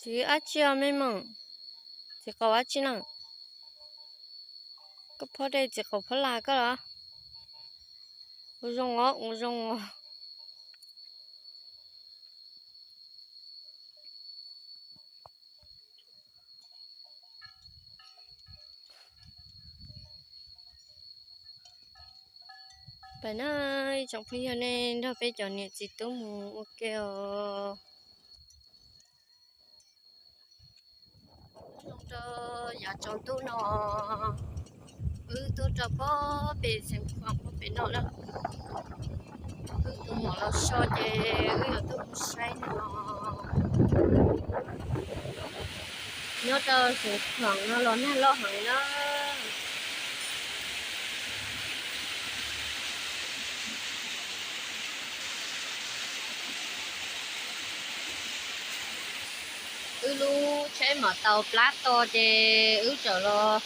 Txiv dab tsi os me moos? Txiv qaub dab tsi na? Koj phob dej txiv qaub phob las koj los? Ua zoo os, ua zoo os. Pab na, ib tsoom phooj ywg nej nrog peb cov niam txiv tub mus ua ke os. Zoo rau yav tsaus ntuj no, wb tuaj rau pob pem xeev khuam pob pem no lawm. Wb tus muam los so ces wb yuav tuaj mus saib no. Nyob rau xeev khuam no los nag loj heev na. Wb lub tsheb mam tau plab to ces wb txawm los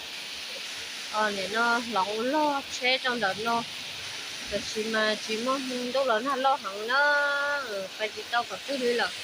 nim no hloov log tsheb rau ntawm no, tab sis mas tsis muaj hmoo ntuj los nag loj heev na, pais tsis tau qhov twg li lawm.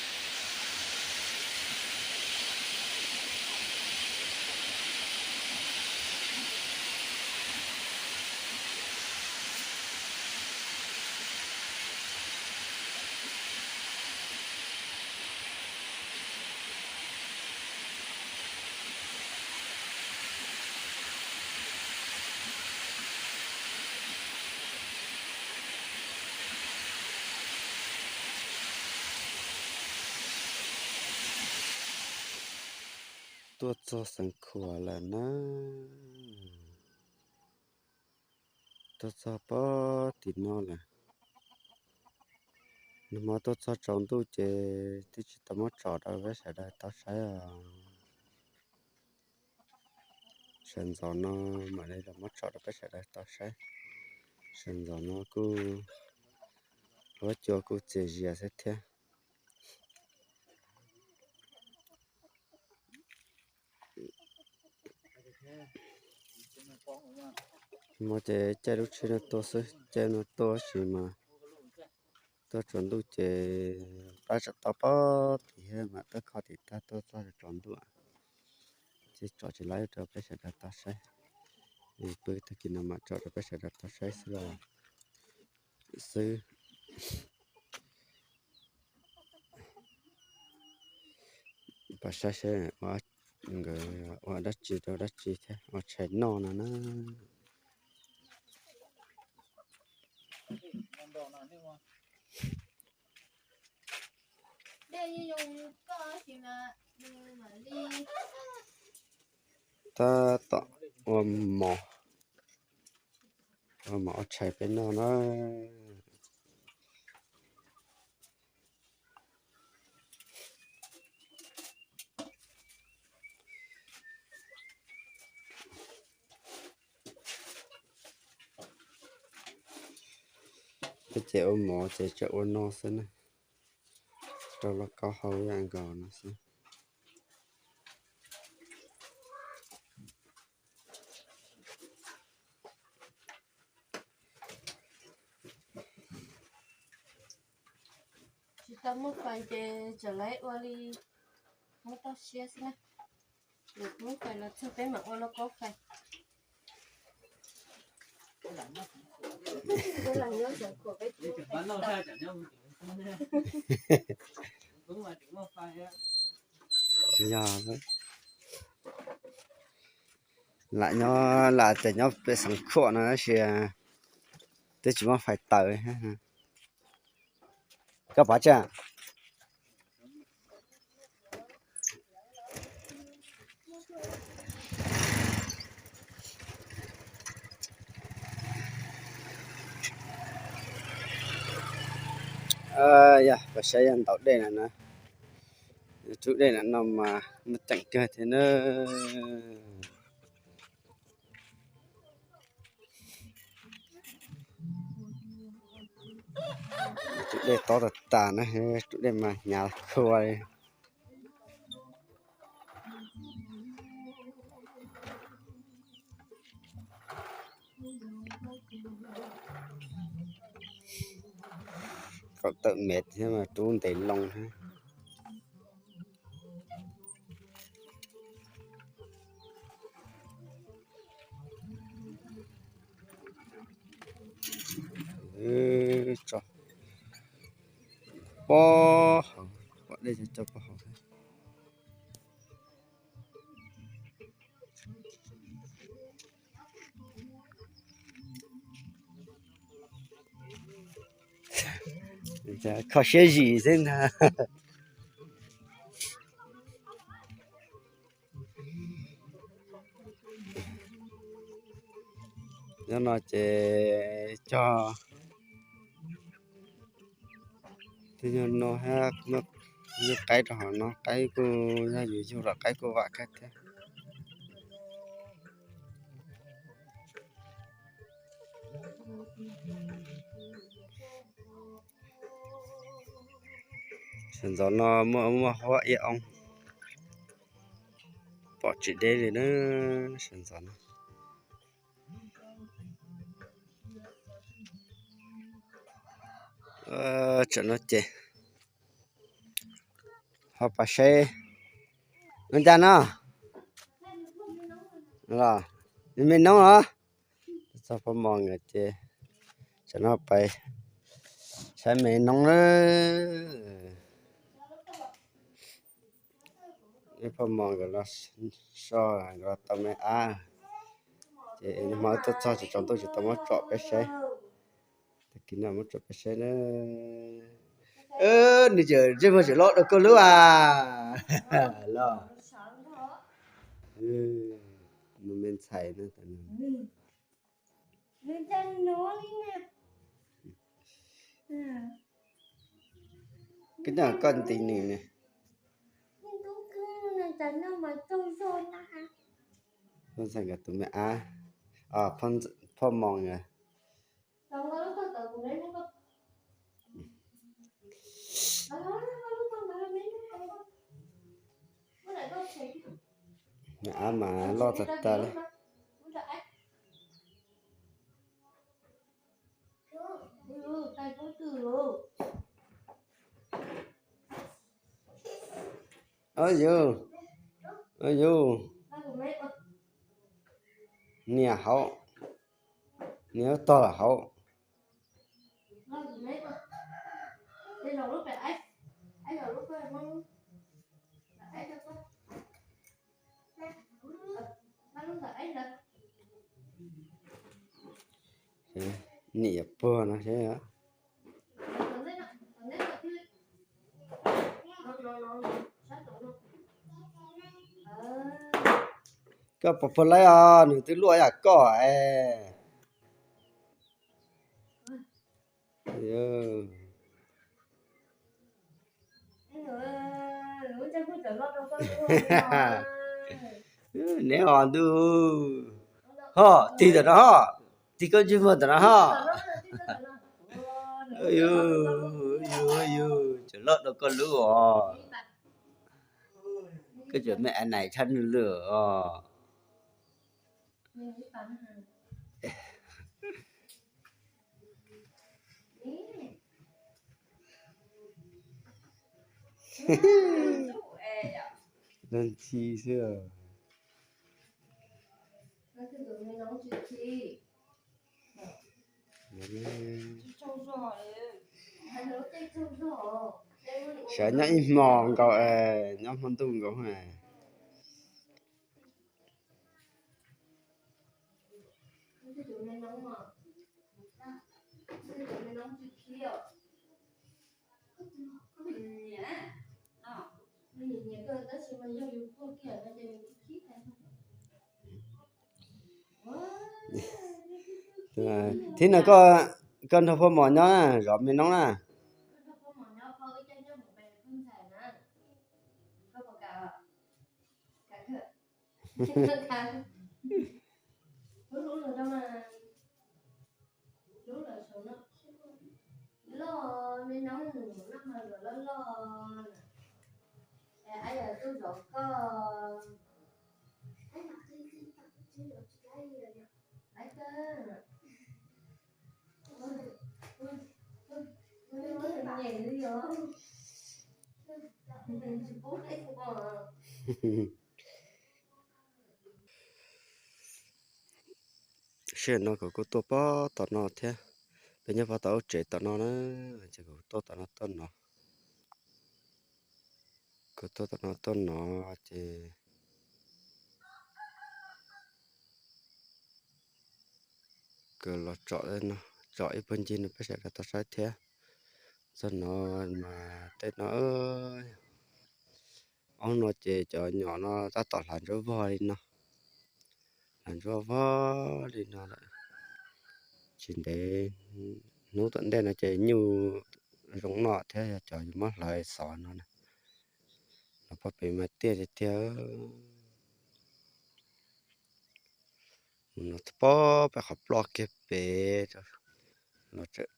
Tuaj txog xeev khuam lawm na. Tuaj txog pob tim no lawm. Nag hmo tuaj txog tsaus ntuj ces twb tsis tau muab tsom rau peb sawv daws tau saib os. Sawv ntxov no mam li los muab tsom rau peb sawv daws tau saib. Sawv ntxov no kuj huab cua kuj txias zias xwb thiab. Hmo ces caij lub tsheb no tuaj xwb, caij no tuaj sis mas tuaj tsaus ntuj ces pab tsom tau pob tim thiab mas tuaj kho tim tag tuaj txog tsaus ntuj ces tsom tsis laib rau peb sawv daws tau saib. Pw tag kis no mas tsom rau peb sawv daws tau saib xwb los xwb. Pab saib seb nkawd ua dab tsi rau dab tsi thiab ua tshais noj no na. Tab tom ua mov, ua mov ua tshais peb noj na. Peb ces ua mov ces tsuas ua no xwb na, rau lauj kaub hau ib yam nkaus no xwb. Tsis tau muaj fais ces txawm lawv ua li muab toj siab xwb na. Lwm hnub fais los txog peb mam ua lauj kaub fais. Yog lam nyob lam txawm nyob pem xeev khuam no tab sis twb tsis muaj fais taws. Koj pov tseg. Yog koj saib yog ntaus dej na, tus dej na no mas muaj ceem kawg thiab na. Tus dej tob tas tas na, tus dej mas hnyav khua li. Kaum tawm mev thiab mas rub ntev loo thiab. Tso pob hauv, pom dej cov pob hauv. Kho siab zim xwb ntag. Nyob no ces cog tej nyuag no thiab, yug qaib rau hauv no, qaib kuj yog yus yug los qaib kuj vam kawg thiab. Sawv ntxov no muaj muaj huab ib oo, pom tsis deb li na, sawv ntxov no. Tsam no ces ho pais saib ua cas no, los me noob los txog pab mos nkawd ces tsam no pais saib me noob na. Pab mos nkawd los so nkawd tau me ab, ces hmo tuaj txog tsis tsaus ntuj tsis tau muab tsom peb saib. Tag kis no muab tsom peb saib na. Nws tseem ntsej muag tseem loj dua koj lub as los. Nws me ntxhais na. Koj nyob koj nti nws ne. Phob ntxhais nkawd tus me ab, phob mos nkawd. Me ab mas loj tag tag li. Au yus, au yus, niam hauv, niam tog hauv. Nim yuav puag no seb. Koj puas puag laib os, nws twb luaj yam koj es. Neb os ntuj, ho tig ntawm no ho, tig koj ntsej muag ntawm no ho. Yus, yus, yus, cov loj dua koj lub os. Koj cov me a nais tshaj nws lawm os. Leej txhij xwb. Sawv nyob ib hmo nkaus es nyob hmo ntuj nkaus. Thib no koj nrog poj mos nyob na, zov me noob na. Sij hawm no kuv kuj tuaj pab tom no thiab, Peb nyob pab tom ub tsev tom no na, ces kuv tuaj tom no tuaj nov. Kuv tuaj tom no tuaj nov ces kuv los tsom, tsom ib puag ncig no peb sawv daws tau saib thiab. Txog no mas tej no ob no ces cov nyom no tab tom hlav ntsuab vog li no. Hlav ntsuab vog li no lawm. Tsis ntev hnub tom ntej no ces nyuj zoo noj thiab, yog cov yus muab hlawv xov no na, los pog pem mas tiaj tiag tiag. Mus no pob peb qhov ploj kiag pem, los tseem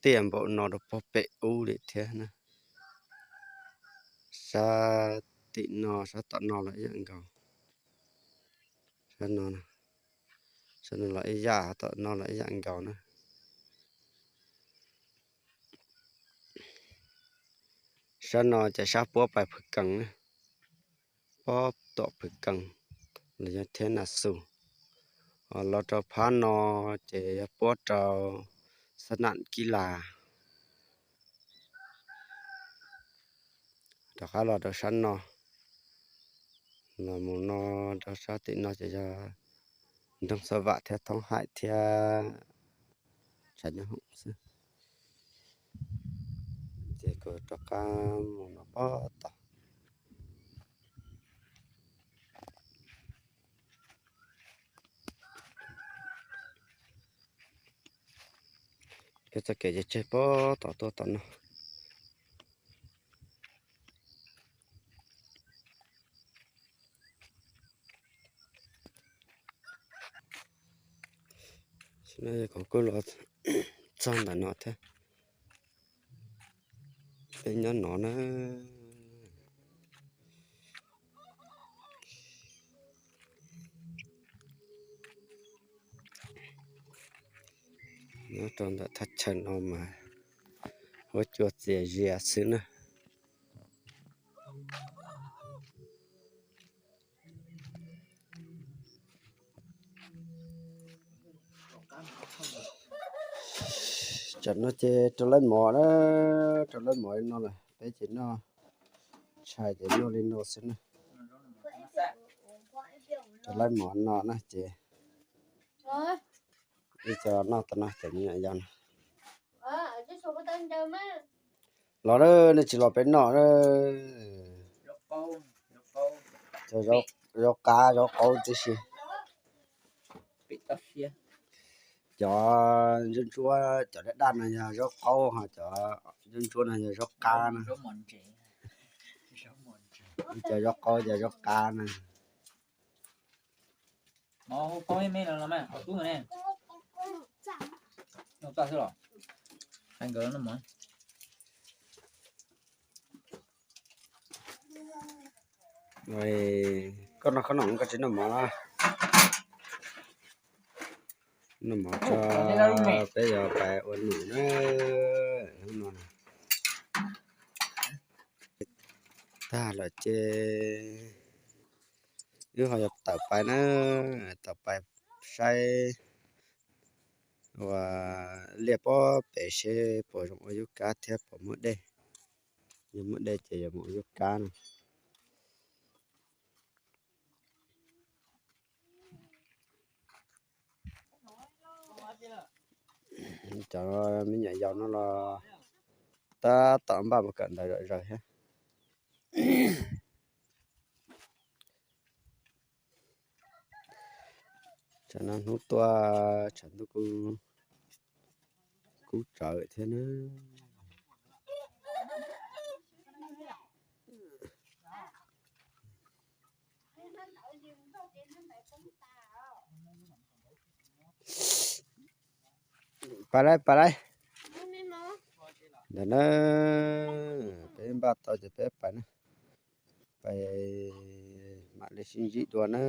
tiaj npaum no rau pog pem ub li thiab na. Sab tim no sab tom no los ib yam nkaus. Sab no, sab no los ib yam, tom no los ib yam nkaus na. Sab no ces sab puab pais Phwv Kees na, puab tom Phwv Kees los yog thiab Nas Xus. Los rau phab no ces yog puab rau Xab Nam Kib Las. Rov qab los rau sab no, los mus no rau sab tim no ces yog Nroog Xab Vam thiab Thoob Haim thiab Tshav Nyob Hoom xwb. Ces kuv rov qab mus no pob tod. Peb txoj kev ces tseg pob tod tuaj tom no. Kuv kuj los txog ntawm no thiab. Peb nyob no na. Nyob rau ntawm thaj chaw no mas huab cua txias zias xwb na. Tam no ces rau lawv mov na, rau lawv mov li no lawm, peb ces noj tshais ces noj li no xwb na. Rau lawv mov no na ces ib co noj tas no ces me nyuam yaus no. Los na, nej tsis los peb noj na. Cov zaub qab zaub qaub tib si. Cov ntsuab ntsuab, cov daj daj no yog zaub qaub, ho cov ntsuab ntsuab no yog zaub qab na. Cov zaub qaub cov zaub qab na. Koj noj khob noom koj tsis noj mov los? Noj mov tso, peb yuav pais ua num na. Hnub no tag lawm ces wb ho yuav tawm pais na, tawm pais saib ua liaj pob pem seb puas zoo ua yub kab thiab puas muaj dej. Yog muaj dej ces yuav mus ua yub kab na. Cov me nyuam yaus no los tab tom npaj mus kawm ntawv zom zaws thiab. Tsam no hnub tuaj tshav ntuj kuj kub tsawv thiab na. Pais lawm, pais lawm. Ntawm na, peb npaj tau ces peb pais na. Pais mam li sib ntsib dua na.